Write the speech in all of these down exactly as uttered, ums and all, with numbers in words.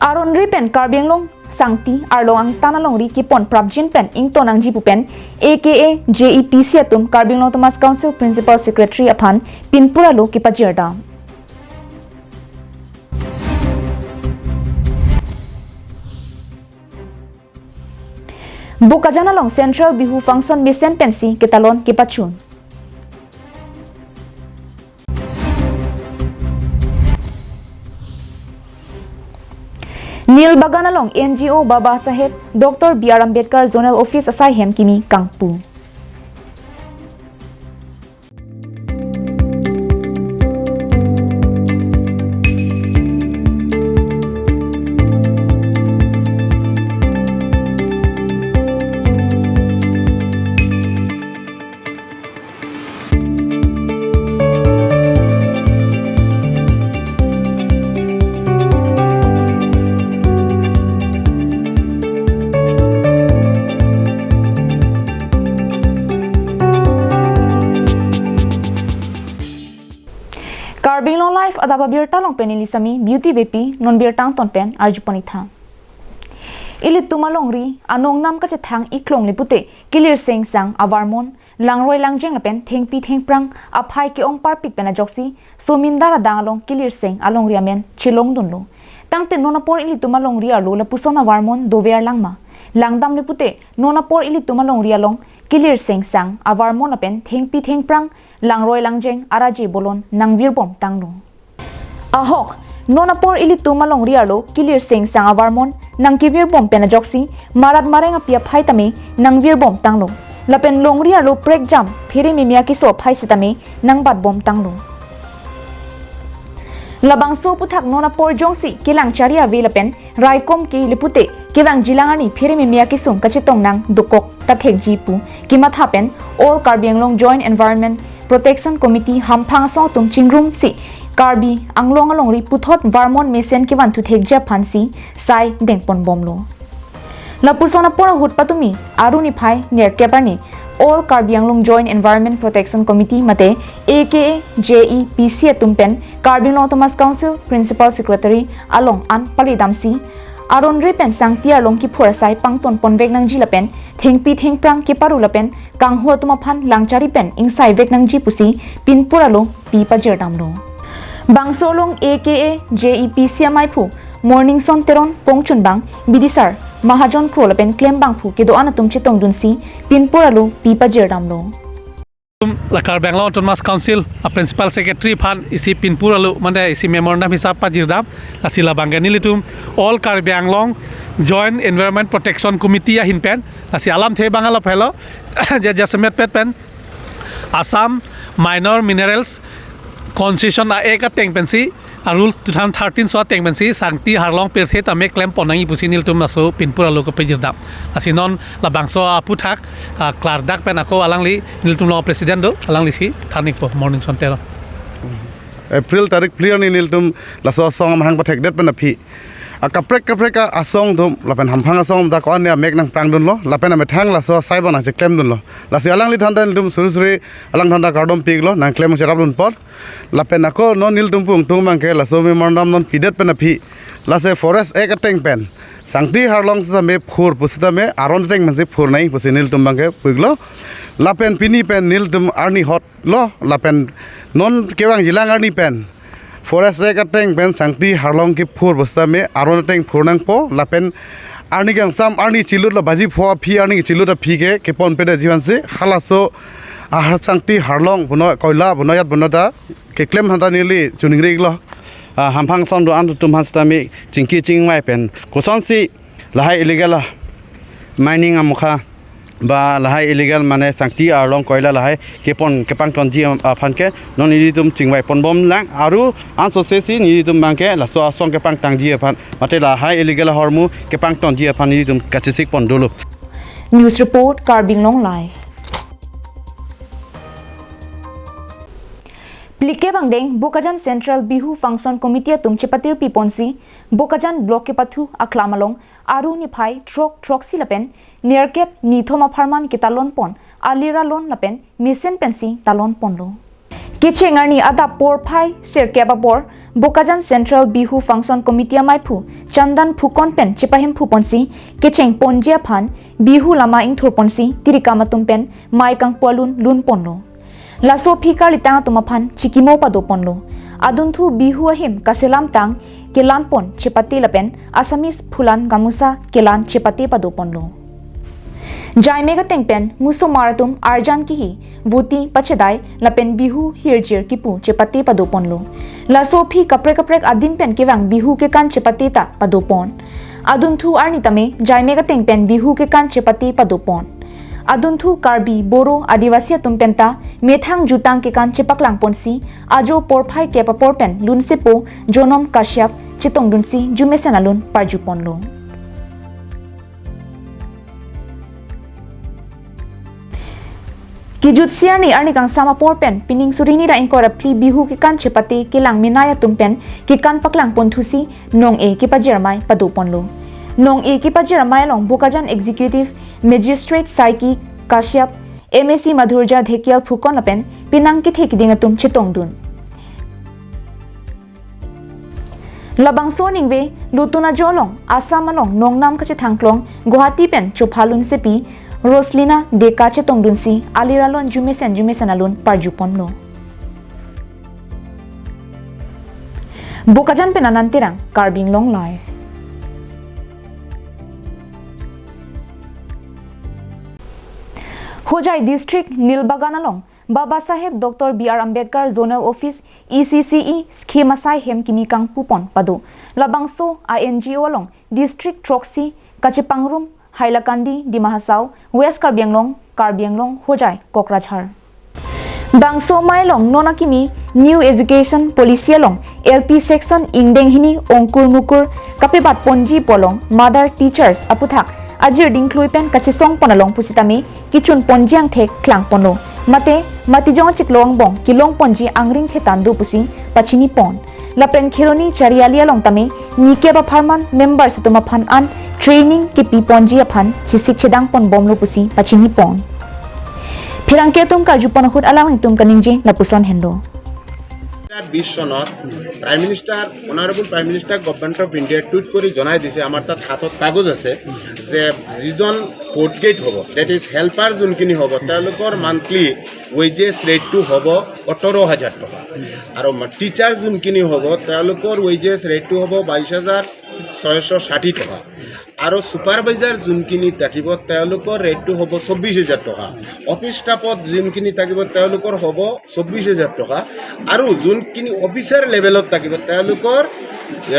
Aron ri pen Karbi Anglong sangti arlo angtan alongri kepon prapjin pen ington nangji pu pen A K A J E P C atum Karbi Anglong Autonomous Council Principal Secretary aphan pinpur alo kepajirdam. Bokajan along Central Bihu Function mesen pensi ketalon kepachun. Nilbagan along N G O Baba Saheb Doctor B R Ambedkar Zonal Office asai hem kimi kangpu. Karbi Anglong Live adap abirta along pen neli Sami Beauty Beypi, non birta angton pen arjupon-ik tha. Ilitum alongri anong nam kachethang iklong le pute kilir sengsang avarmon, langroi langjeng lapen thengpi thengphrang aphai ke-ong parpik pen ajoksi Somindar adang along kilir seng alongri amen chelongdunlo. Tangte non apor ilitum alongri arlo lapuson avarmon dover lang ma? Langdam le pute non apor ilitum alongri along kilir sengsang avarmon lapen thengpi thengphrang, langroi langjeng araje bolon nangvirbom tanglo. Ahok, non apor ilitum alongri arlo kilir sengsang avarmon nangkevirbom pen ajoksi marat mareng api aphai tame nangvirbom tanglo. Lapen longri arlo prekjam phere meme akeso aphai sitame nangbatbom tanglo. Labangso aputhak non apor jongsi kelang chari ave lapen raikom ke le pute kevangjilang arni phere meme akesung kachetong nang dokok ta thekji pu kematha pen All Karbi Anglong Joint Environment Protection Committee hamphang asong atum chingrumsi Karbi Anglong alongri puthot varmon mesen kevanthu thekji aphansi sai dengponbomlo. Lapuson apor ahut patumi aru niphai nerkep arni All Karbi Anglong Joint Environment Protection Committee mate A K A J E P C atum pen Karbi Anglong Autonomous Council Principal Secretary along an palidamsi aron ri pen sangti arlong kiphur asai pangton ponvek nangji lapen thengpi thengphrang keparu lapen kangho atum aphan lang chari pen ingsai vek nangji pusi pinpur alo pi pajirdamlo. Bangso along A K A J E P C amaiphu Morningson Teron, pongchunbang bidisar Mahajon Kro lapen klembangphu kedo-an atum chetongdunsi pinpur alo pi pajirdamlo. La Karbi Anglong Autonomous Council a Principal Secretary aphan isi pinpur alo mande isi memorandum hisap pajirdam. Lasi labangke nelitum All Karbi Anglong Joint Environment Protection Committee ahin pen lasi alamthe abang alap helo. Ja jasemet pet pen Assam Minor Minerals Concession a Act ateng pensi, a Rules two thousand thirteen so ateng pensi sangti harlong pirthe tame klempon nangji pusi nelitum laso pinpur alo kepajirdam. Lasi non labangso aputhak, ah, klardak pen ako alangli nelitum along President do, alanglisi than-ikpo Morningson Teron. April tarik phli arni nelitum laso asong amahang pathekdet pen aphi akaprek kaprek a-asong atum lapen hamphang asong atum ta ko-an ne amek nangprangdunlo lapen amethang laso asai abang nangcheklemdunlo. Lasi alangli thanta nelitum suri suri alangli thanta kardom pi-iklo, nangklem cherapdunpot. Lapen ako non nelitum pu ingtung abangke laso memorandum non pidet pen aphi lasi Forest Act ateng pen sangti harlong sitame phur pusitame aron ateng pensi phur nangji pusi nelitum abangke pu-iklo. Lapen pini pen nelitum arni hotlo lapen non kevangjilang arni pen Forest Act ateng pen sangti harlong kephur pusitame aron ateng phur nangpo lapen arni kangsam arni chilutlo baji pho aphi arni chilut aphi ke keponpedetji aphansi halaso ahar sangti harlong puno koila puno yat puno ta keklem aphan ta neli choningri-iklo. Ah, hamphang asong do-an atum aphan sitame chingki chingvai pen kosonsi lahai illegal mining amokha ba lahai illegal mane sangti arlong koila lahai kepon kepangtonji aphan ke non nelitum chingvaiponbomlang, aru ansose si nelitum abangke laso asong kepangtangji aphan mate lahai illegal ahormu kepangtonji aphan nelitum kachesikpon dolo. News report, Karbi Anglong Live. Phlikep angdeng Bokajan Central Bihu Function Committee atum chepatirpiponsi Bokajan Block kepathu aklam along aru niphai throk throksi lapen nerkep nithom apharman ketalonpon alir alon lapen mesen pensi talonponlo. Kecheng arni adap porphai sirkep apor Bokajan Central Bihu Function Committee amaiphu Chandan Phukon pen chepahemphu ponsi kecheng ponji aphan Bihu lama ingthur ponsi tirikam atum pen mei kangpu alun lun ponlo. Laso aphi karlitang atum aphan chikimo pado ponlo. Adunthu Bihu ahim kaselamtang kelan pon chepate lapen Assamese phulan gamusa kelan chepate pado ponlo. Jaimek ateng pen musomar atum arjan kihi, voti pachedai lapen Bihu hirjir kipu chepate pado ponlo. Laso aphi kaprek kaprek adim pen kevang Bihu kekan chepate ta pado pon. Adunthu arni tame jaimek ateng pen Bihu kekan chepate pado pon. Adunthu Karbi, Boro, Adivasi atum penta methang jutang kekan chepaklang ponsi ajo porphai kep apor pen lunsepo Jonom Kashyap chetongdunsi jumesen alun parju ponlo. Kijutsi arni arni kangsam apor pen pining suri hini ra ingkoi ra phli Bihu kekan chepate kelang menei atum pen kekan paklang ponthusi nong-e kepajir amei pado ponlo. Nong-e kepajir amei along Bokajan Executive Magistrate Saiki Kashyap, M A C Madhurjya Dhekial Phukon lapen penang kethe keding atum chetongdun. Labangso ningve lutun ajo along Assam along nongnam kachethangklong Guwahati pen chopha lunsepi Roslina Deka chetongdunsi alir alon jumesen jumesen alun parju ponlo. Bokajan pen Anand Terang, Karbi Anglong Live. Hojai District Nilbagan along Baba Saheb Doctor B R Ambedkar Zonal Office, E C C E, scheme asai hem kimi kangpu pon pado. Labangso a N G O along District throksi kachepangrum Hailakandi, Dima Hasao, West Karbi Anglong, Karbi Anglong, Hojai, Kokrajhar. Bangso amei along non akimi New Education Policy along L P section ingdeng hini ongkur mukur kapebat ponji pu along mother teachers aputhak ajir dingklui pen kachesong pon along pusitame kechun ponji angthek klang ponlo. Mate, matijong chiklo angbong kelong ponji angring thetan do pusi pachini pon. Lapen Kheroni Chariali along tame nikep apharman members atum aphan an training kepi ponji aphan chesik chedang pon bomlo pusi pachini pon. Pherangke atum karju pon ahut alanglitum kaningje lapuson henlo. দুহেজাৰ বিশ চনত prime minister, honourable prime minister government of ইণ্ডিয়াই টুইট কৰি জনাই দিছে, আমাৰ তাত হাতত কাগজ আছে যে যিজন ফ'ৰ্থ গ্ৰেড হ'ব, ডেট ইজ হেল্পাৰ যোনখিনি হ'ব, তেওঁলোকৰ মান্থলি ৱেজেছ ৰেটটো হ'ব ওঠৰ হাজাৰ টকা। আৰু টিচাৰ যোনখিনি হ'ব, তেওঁলোকৰ ৱেজেছ ৰেটটো হ'ব বাইছ হাজাৰ ছয়শ ষাঠি টকা। আৰু ছুপাৰভাইজাৰ যোনখিনি থাকিব, তেওঁলোকৰ ৰেটটো হ'ব চৌব্বিছ হাজাৰ টকা। অফিচ ষ্টাফত যোনখিনি থাকিব, তেওঁলোকৰ হ'ব চৌব্বিছ হাজাৰ টকা। আৰু যোনখিনি অফিচাৰ লেভেলত থাকিব, তেওঁলোকৰ,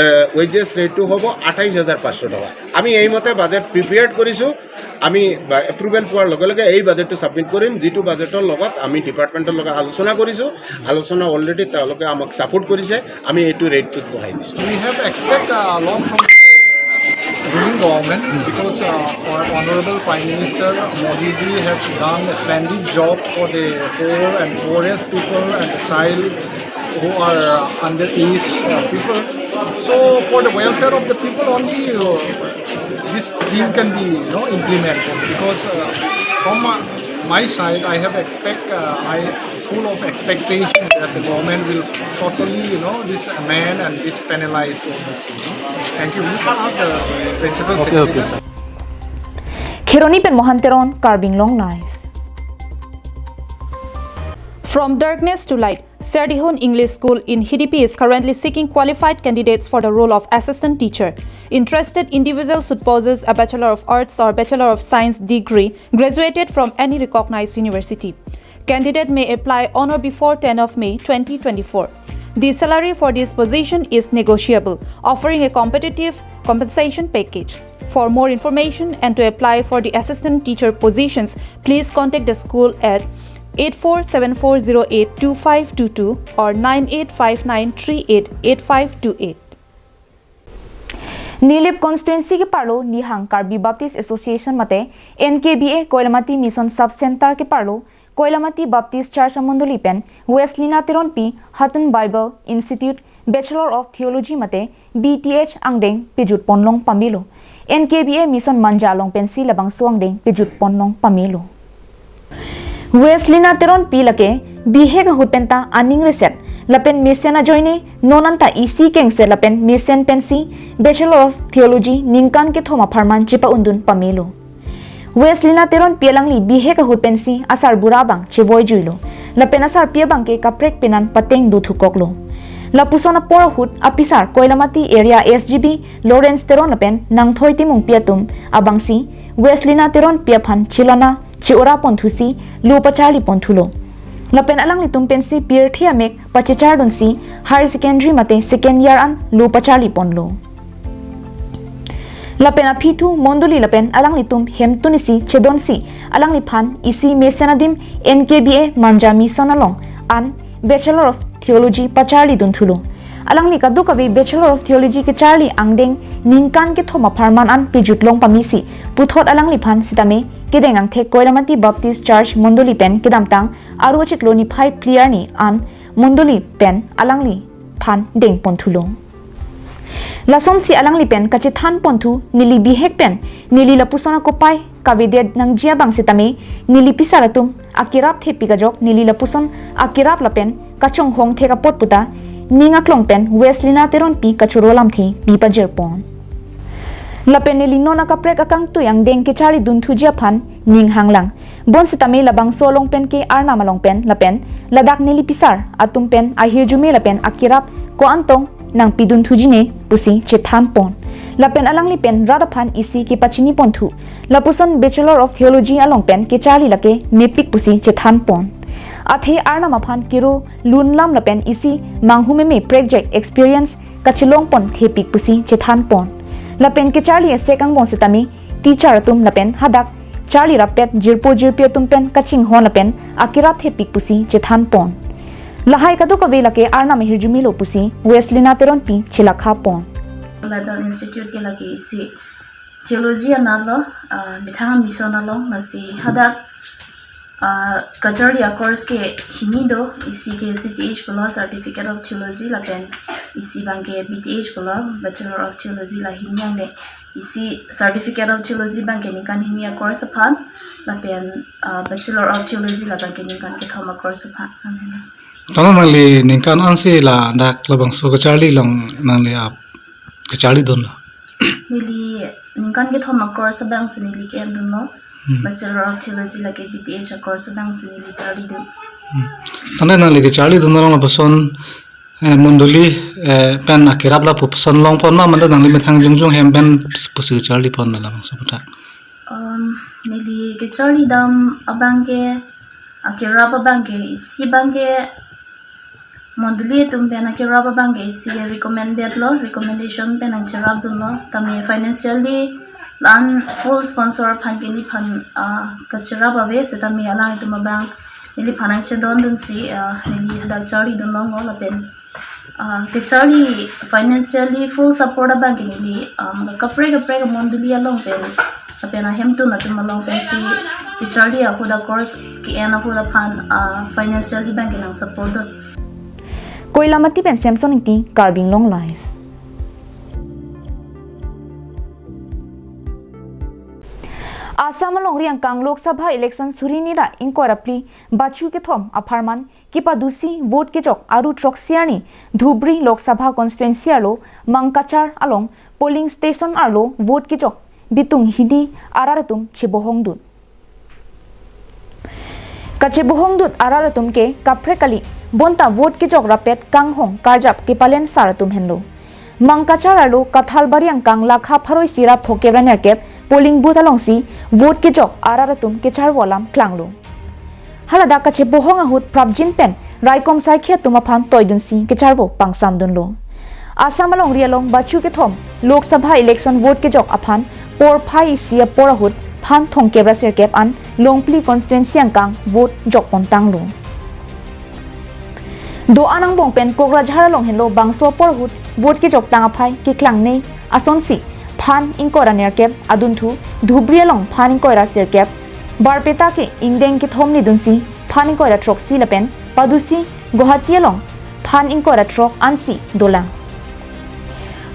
এ, ৱেজেছ ৰেটটো হ'ব আঠাইছ হাজাৰ পাঁচশ টকা। আমি এইমতে বাজেট প্ৰিপেয়াৰ্ড কৰিছোঁ। আমি বা-, এপ্ৰুভেল পোৱাৰ লগে লগে এই বাজেটটো ছাবমিট কৰিম, যিটো বাজেটৰ লগত আমি ডিপাৰ্টমেণ্টৰ লগত আলোচনা কৰিছোঁ। আলোচনা অলৰেডি তেওঁলোকে আমাক ছাপোৰ্ট কৰিছে, আমি এইটো ৰেটটোত বঢ়াই দিছোঁ। We have expect a lot from the ruling government because, uh, our Honorable Prime Minister Modi ji has done a splendid job for the poor and poorest people and the child who are, uh, underage, uh, people. So for the welfare of the people only, uh, this thing can be, you know, implemented because, uh, from my, my side, I have expect, uh, I full of expectation that the government will totally, you know, this amend and this penalize all this thing. Thank you. These are the principal Okay, okay, secretary. Sir. Kheroni pen Mohan Teron, Karbi Anglong Live. From darkness to light, Serdihun English School in Hidipi is currently seeking qualified candidates for the role of assistant teacher. Interested individual should possess a Bachelor of Arts or Bachelor of Science degree graduated from any recognized university. Candidate may apply on or before ten of May twenty twenty-four. The salary for this position is negotiable, offering a competitive compensation package. For more information and to apply for the assistant teacher positions, please contact the school at eight four seven four zero eight two five two two or nine eight five nine three eight eight five two eight. Nilip constituency keparlo Nihang Karbi Baptist Association mate N K B A Koilamati Mission Sub Center keparlo Koilamati Baptist Church amondoli pen Weslina Teronpi Hatun Bible Institute Bachelor of Theology mate B T H angdeng pejut ponlong pamelo. N K B A Mission Manja along pensi labangso angdeng pejut ponlong pamelo. Weslina Teronpi lake Bihek ahut penta aning reset lapen mesen ajoine non anta isi kengset lapen mesen pensi Bachelor of Theology ningkan kethom apharman chepa-undun pamelo. Weslina Teronpi alangli bihek ahut pensi asarbura abang chevoijuilo. Lapen asarpi abangke kaprek penan pateng dothukoklo. Lapuson apor ahut apisar Koilamati area S G B Lawrence Teron lapen Nangthoi Timungpi atum abangsi Weslina Teronpi aphan chelana che-ora ponthusi lo pacharli ponthulo. Lapen alanglitum pensi pirthe amek pachechardunsi higher secondary mate second year an lo pacharli ponlo. Lapen aphithu mondoli lapen alanglitum hemtun isi chedonsi alangliphan isi mesen adim N K B A Manja Mission along an Bachelor of Theology pacharli dunthulo. Alangli kadokave Bachelor of Theology kecharli angdeng ningkan kethom apharman an pejut long pamisi puthot alangliphan sitame kedeng angthek Koilamati Baptist Church mondoli pen kedamtang Aru achiklo niphai phli arni an mondoli pen alangliphan deng ponthulo. Lasonsi alangli pen kachethan ponthu neli bihek pen neli lapuson akopai kavedet nangji abang sitame neli pisar atum akerap thepik ajok neli lapuson akerap lapen kachonghong thek apot puta ning aklong pen Weslina Teronpi kachoro lamthe pi pajirpon. Lapen neli non akaprek akangtui angdeng kecharli dunthuji aphan ning hanglang. Bonsitame labangso along pen ke Arnam along pen lapen ladak neli pisar atum pen ahirjume lapen akerap ko-an tong nangpidun thujine pusi chethan pon. Lapen alangli pen rat aphan isi kepachini ponthu. Lapuson Bachelor of Theology along pen kecharli lake mepik pusi chethan pon. Athe Arnam aphan kiro lunlam lapen isi manghumeme prekjak experience kachelong pon thepik pusi chethan pon. Lapen kecharli esek angbong sitame teacher atum lapen hadak charli rappet jirpo jirpi atum pen kachinghon lapen akerap thepik pusi chethan pon. Lahai kadokave lake Arnam ahirjume lo pusi Weslina Teronpi chelakha pon. Ladon Institute ke lake isi theology anatlo, ah, methang mission along lasi hadak, ah, kacharli a-course ke hini do, isi ke C T H pulo, Certificate of Theology, lapen isi abangke B T H pulo, Bachelor of Theology, la hini angle. Isi Certificate of Theology abangke ningkan hini a-course aphan, lapen, ah, Bachelor of Theology la abangke ningkan kethom a-course aphan. Amen. Tanglo nangli ningkan ansi ladak labangso kacharli along nangli ap kacharli dunlo? Neli ningkan kethom a-course abangsi neli ke-en dunlo. Hmm. Bachelor of Theology lake B T H a-course abangsi neli charli dun. Hmm. Tangte nangli kacharli dun along lapuson, eh, mondoli, eh, pen akerap lapuson long pon ma mate nangli methang jongjong hem pen pusi charli pon labangso puthot? Um, neli kacharli dam abangke, akerap abangke isi abangke mondoli atum pen akerap abangke isi recommended lo, recommendation pen nangcherap dunlo. Tame financially la-an full sponsor aphan ke neliphan, ah, kacherap ave, sitame alanglitum abang neliphan nangchedondunsi, ah, neli hadak charli dun longlo lapen, ah, kacharli financially full support abangke neli, um, kaprek kaprek mondoli along pen lapen ahemtun atum along pensi kacharli ahut a-course ke-en ahut aphan, ah, financially abangke nangsupport dun. Koilamati pen Samson Ingti, Karbi Anglong Live. Assam alongri angkang Lok Sabha election suri hini ra ingkoi ra phli bachu kethom apharman kepadusi vote kejok aru throksi arni Dhubri Lok Sabha constituency arlo Mangkachar along polling station arlo vote kejok bitung hini arat atum chebohong dun. Kachebohong dut arat atum ke kaprek kali, bonta vote kejok rappet kanghong karjap kepalen sar atum henlo. Mangkachar arlo Kathalbari angkang lakha pharo isi ra phokep ra nerkep polling booth alongsi vote kejok arat atum kecharvo alam klanglo. Haladak kachebohong ahut prapjin pen raikom saikhi atum aphan toidunsi kecharvo pangsam dunlo. Assam alongri along bachu kethom Lok Sabha election vote kejok aphan porphai isi apor ahut phan thomkep ra sirkep an Longpili constituency angkang vote jok pontanglo. Do-an angbong pen Kokrajhar along henlo bangso apor ahut vote kejoktang aphai keklangne asonsi phan ingkoi ra nerkep adunthu, Dhubri along phan ingkoi ra sirkep, Barpeta ke ingdeng kethom ni dunsi phan ingkoi ra throksi lapen padusi Guwahati along phan ingkoi ra throk ansi dolang.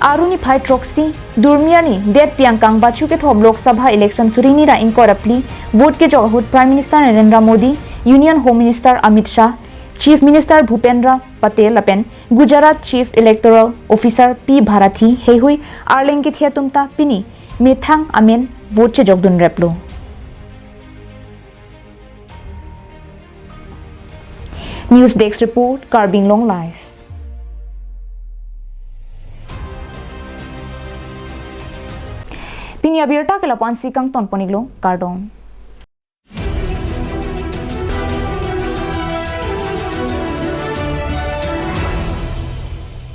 Aru niphai throksi Durmi arni detpi angkang bachu kethom Lok Sabha election suri hini ra ingkoi ra phli vote kejok ahut Prime Minister Narendra Modi, Union Home Minister Amit Shah, Chief Minister Bhupendra Patel lapen Gujarat Chief Electoral Officer P Bharathi heihui arleng kethe atum ta pini methang amen vote chejokdunreplo. News Desk Report, Karbi Anglong Live. Pini abirta ke lapu-ansi kangtonpon-iklo, kardom.